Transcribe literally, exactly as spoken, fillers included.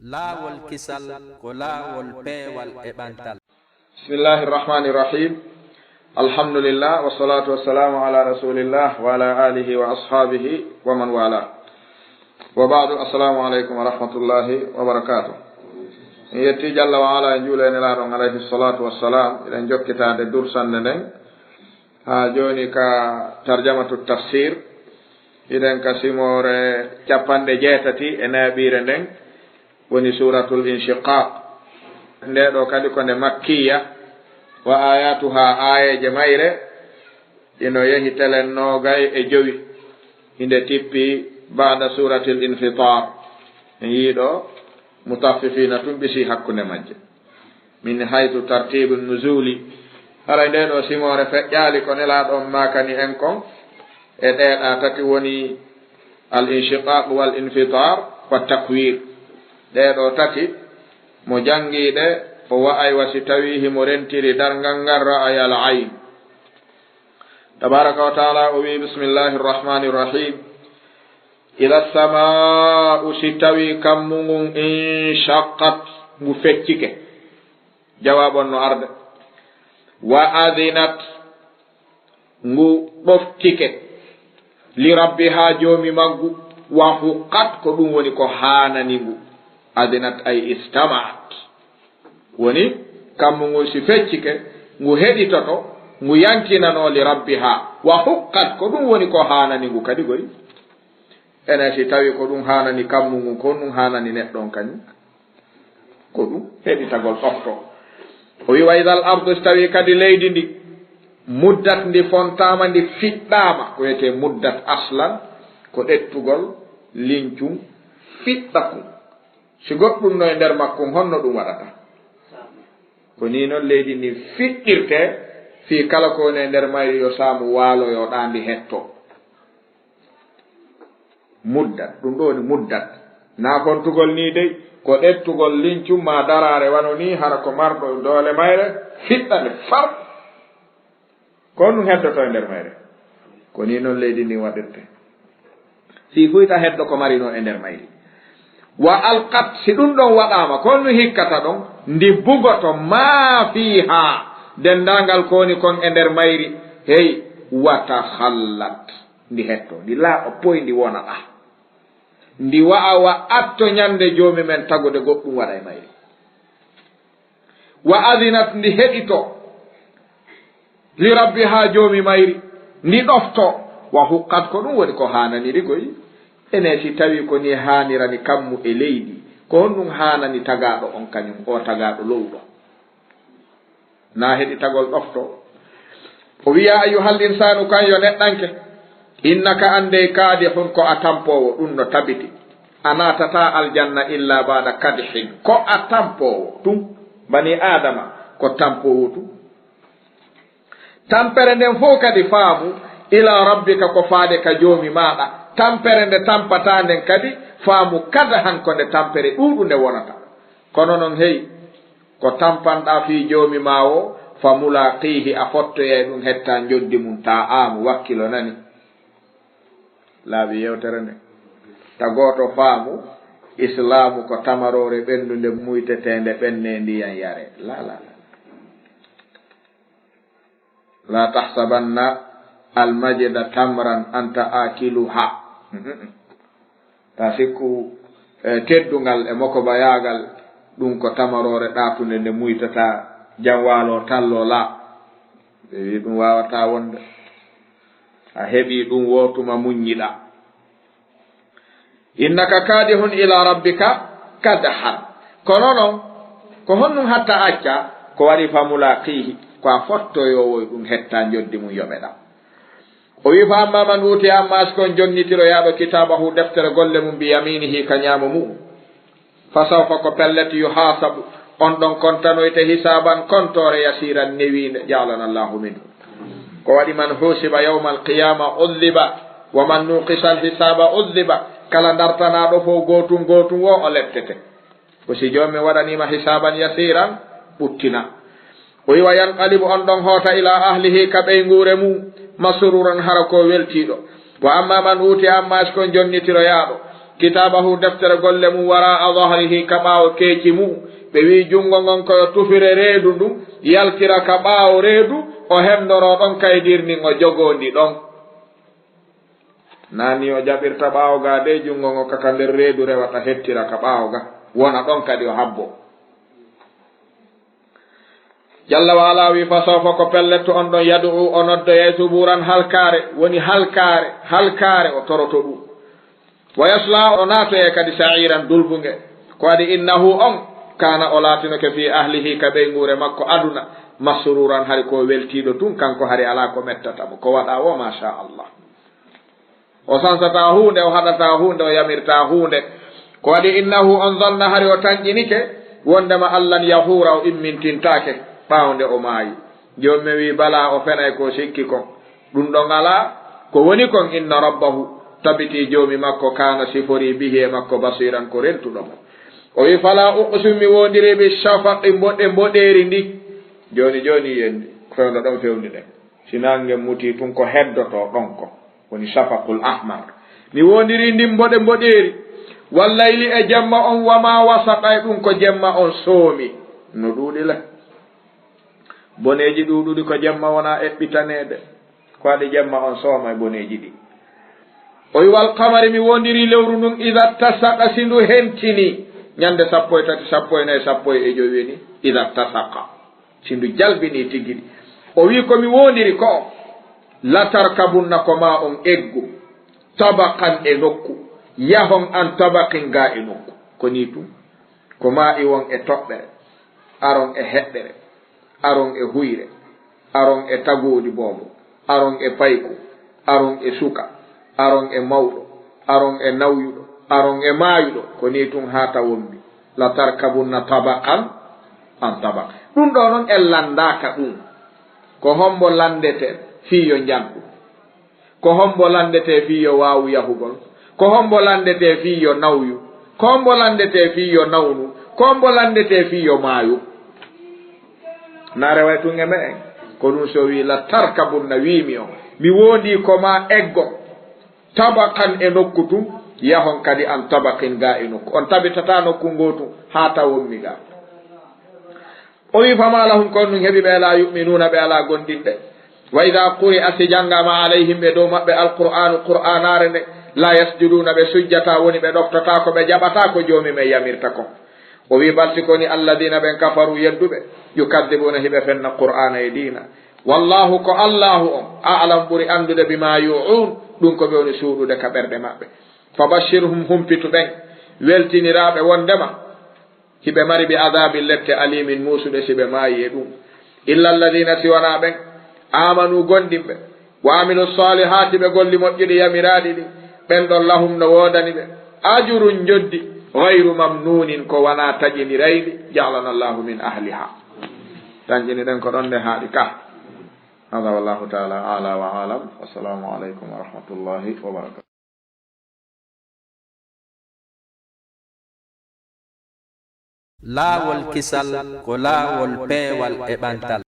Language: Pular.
Laawol kisal ko laawol peewal e ɓantal. بسم الله الرحمن الرحيم. الحمد لله والصلاة والسلام على رسول الله وعلى آله وأصحابه ومن والاه. وبعد، السلام عليكم ورحمة الله وبركاته. En yetti Jalla wa Ala, en juula e Nelaaɗo on alayhi salatu wassalam, eɗen jokkitaade dursannde nden haa jooni ka tarjamatu tafsir. Hiɗen ka simoore cappanɗe jeetati e nayaɓiire nden, woni Suuratul Inshiqaaq. Nde ɗoo kadi ko nde makkiya, wa ayatuha, aayeeje mayre hino yehi telen noogay e jowi, hinde tippi ba'da Suuratil Infitar. En yii ɗoo mutaffifiina tun ɓisi hakkunde majje. Min haythu tartibu nuzuli. Haray nde ɗoo simoore feƴƴaali ko Nelaaɗo on maakani en kon e ɗee ɗaa tati, woni al inshiqaq wal infitar wa takwir. Ɗee ɗoo tati, mo janngi ɗe, o wa'ay wa si tawii himo rentiri darngal ngal, ra'ayal ayn. Tabaraka wa taala o wi'i, bismillahir rahmanir rahim. Ida samaa'u, si tawii kammu ngun, inshaqqat, ngu feccike. Jawaabu on no arde. Wa adinat, ngu ɗoftike. Li rabbiha, joomi maggu. Wa huqqat, ko ɗum woni ko haanani ngu. Adinat ay istama'at. Woni, kammu ngun si feccike, ngu heɗitoto, ngu yankinano li rabbiha. Wa huqqat, ko ɗum woni ko haanani ngu kadi goy. Enen si tawi ko ɗum haanani kammu ngun, ko ɗum haanani neɗɗo on kañum? Ko ɗum heɗitagol ɗofto. O wi'i, wa idal ardu, si tawi kadi leydi ndi, muddat, ndi fontaama, ndi fiɗɗaama, ko wiyetee muddat aslan, ko ɗettugol lincun fiɗɗa kun. Si goɗɗum no e nder makkun, honno ɗum waɗata? Ko nii non leydi ndin fiɗɗirtee, fii kala ko woni e nder mayri yo saamu waaloyo ɗaa ndi hettoo. Muddat, ɗum ɗoo woni muddat. Naa fontugol nii dey, ko ɗettugol lincun maa daraare wano nii, hara ko marɗo doole mayre, fiɗɗa nde far. Ko honɗum heddoto e nder mayre? Ko nii non leydi ndin waɗirtee. Fii huyta heddo ko marinoo e nder mayri. Wa alqat, si ɗum ɗon waɗaama, ko honɗum hikkata ɗon? Ndi bugoto maa fiihaa, denndaangal ko woni kon e nder mayri. Hey, wa takhallat, ndi hettoo, ndi laaɓa poy, ndi wona ɗaa. Ndi wa'a wa atto ñande Joomi men tagude goɗɗum waɗa e mayri. Wa adinat, ndi heɗito, li rabbiha, Joomi mayri, ndi ɗofto, wa huqqat, ko ɗum woni ko haanani ndi goy. Ene si tawi ko ni haanirani kammu e leydi, ko honɗum haanani tagaaɗo on kañum, o tagaaɗo lowɗo? Naa heɗitagol ɗofto. O wi'a, ayyuhal insaanu, kan yo neɗɗanke, innaka, an dey, kaadihun, ko a tampoowo, ɗum no tabiti. A naatataa aljanna illa baada kadhin, ko a tampoowo tun. Bani Aadama ko tampoowo tun. Tampere nden fow kadi faamu, ila rabbika, ko faade ka Joomi maaɗa. Tampere nde tampataa nden kadi faamu, kadhan, ko nde tampere ɗuuɗunde wonata. Kono non, hey, ko tampanɗaa fii Joomi maa woo, fa mulaaqiihi, a fottoyay ɗum, hettaa njoddi mun, taa aamu, wakkilo nani. Laaɓi yewtere nde. Ta gooto faamu, Islaamu ko tamaroore ɓennunde muyteteende, ɓennee ndiyan yaree. La, la, la. La tahsabanna almajida tamran anta akiluha. Ta sikku, eh, teddungal e mokobayaagal, ɗum ko tamaroore ɗaatunde nde muytataa, jan waaloo talloo laa. Ɓe wi'i ɗum waawataa wonde. A heɓii ɗum woo tuma muññiɗaa. Innaka kaadihun ila rabbika kadhan. Kono non, ko honɗum hatta acca? Ko waɗi fa mulaaqiihi, ko a fottoyoowo e ɗum, hettaa njoddi mum yoɓeɗaa. O wi'i, fa amma man uutiya, amma si kon jonnitiroyaaɗo kitaabahu, deftere golle mum, bi yamiinihi, ka ñaamo mu'um. Fa sawfa, ko pellet, yuhaasabu, on ɗon kontanoyte hisaaban, kontoore, yasiiran, newiinde, ja'alana Allahu minhu. Ko waɗi man huusiba yawmal qiyaama udhiba, wa man nuqisal hisaaba udhiba, kala dartanaaɗo fow gootun gootun woo o lettete. Ko si Joomi waɗaniima hisaaban yasiiran, ɓuttina. O wi'i, wa yanqalibu, on ɗon hoota, ila ahlihi, ka ɓeynguure mum, masruuran, hara ko weltiiɗo. Wa amma man uutiya, amma si kon jonnitiroyaaɗo, كتابه deftere golle mum, وراء ظهره ka ɓaawo keeci mum. Ɓe wi'i junngo ngon ko yo tufire reedu ndun, yaltira ka ɓaawo reedu, o henndoroo ɗon kaydir ndin, o jogoo ndi ɗon. Naa nii o jaɓirta ɓaawo gaa de, junngo ngo ka, ka nder reedu rewata, hettira ka ɓaawo gaa, wona ɗon kadi o habboo. Jalla wa ala wi'i, فسوف ko pellet to on ɗon, يدعو o noddoyay, ثبورا halkaare, woni halkaare, halkaare o toroto ɗum. ويصلى o naatoyay kadi, سعيرا dulbunge. Ko waɗi, إنه on, كان o laatinoke, في أهله ka ɓeynguure makko aduna, مسرورا hari ko weltiiɗo tun, kanko hari alaa ko mettata mo. Ko waɗaa woo, maa shaa Allah. O sansataa huunde, o haɗataa huunde, o yamirtaa huunde. Ko waɗi, إنه on ظن hari o tanƴinike, wondema أن لن يحور o immintintaake, ɓaawo nde o maayi. Joomi men wi'i, بلى o fenay ko sikki kon. Ɗun ɗon alaa, ko woni kon, إن ربه tabiti Joomi makko, كان siforii به e makko, بصيرا ko rentuɗo mo. O wi'i, فلا أقسم mi woondirii, بالشفق mboɗe mboɗeeri ndi. Jooni jooni yendi, fewndo ɗon fewndi ɗen. Si naange mutii tun ko heddotoo ɗon kon, woni shafaqul ahmar. Mi woondirii ndin mboɗe mboɗeeri, والليل e jemma on, وما وسق e ɗun ko jemma on soomi. No ɗuuɗi le. Boneeji ɗuuɗuɗi ko jemma wona eɓɓitaneede. Ko waɗi jemma on sooma e boneeji ɗin. O wi'i, والقمر mi woondirii lewru ndun, إذا اتسق si ndu hentinii. Ñande sappo e tati, sappo e nayi, sappo e jowi woni إذا اتسق. Si ndu jalbinii tigi. O wi'i, ko mi woondiri ko, لتركبن ko maa on eggu, طبقا e nokku, yahon عن طبق gaa e nokku. Ko nii tun. Ko maa iwon e toɓɓere, aron e heɗɗere, aron e huyre, aron e tagoodi boobo, aron e payku, aron e suka, aron e mawɗo, aron e nawyuɗo, aron e maayuɗo, ko nii tun haa tawon mi. لتركبن طبقا عن طبق. Ɗun ɗoo non en lanndaaka ɗun. Ko hombo lanndetee fii yo njanɗu? Ko hombo lanndetee fii yo waawu yahugol? Ko hombo lanndetee fii yo nawyu? Ko hombo lanndetee fii yo nawnu? Ko hombo lanndetee fii yo maayu? Na reway tun e me'en. Ko ɗun si o wi'i, لتركبن, wi'i mi on, mi woondii ko maa eggon, طبقا e nokku tun, yahon kadi عن طبق gaa e nokku. On tabitataa nokku ngootun haa tawon mi gaa. O wi'i, فما لهم ko honɗun heɓi ɓe لا يؤمنون ɓe alaa gomɗinde. وإذا قرئ si janngaama عليهم e dow maɓɓe القرآن Qur'aanaare nden, لا يسجدون ɓe sujjataa, woni ɓe ɗoftataa ko, ɓe jaɓataa ko Joomi men yamirta kon. O wi'i, بل si ko nii الذين ɓen كفروا yedduɓe, يكذبون hiɓe fenna Qur'aana e diina. والله ko Allaahu on, أعلم ɓuri anndude بما يوعون ɗun ko ɓe woni suuɗude ka ɓerɗe maɓɓe. فبشرهم humpitu ɓen, weltiniraaɓe wondema hiɓe mari بعذاب lette أليم muusuɗe si ɓe maayi e ɗun. إلا الذين si wanaa ɓen, آمنوا gomɗinɓe, وعملوا الصالحات ɓe golli moƴƴuɗi yamiraaɗi ɗin, ɓen ɗon لهم no woodani ɓe, أجر njoddi, غير ممنون ko wanaa taƴinirayndi, جعلنا الله من أهلها. Tanƴini ɗen ko ɗon nde haaɗi ka. هذا والله تعالى أعلى وأعلم. والسلام عليكم ورحمة الله وبركاته. Laawol kisal ko laawol peewal e ɓantal.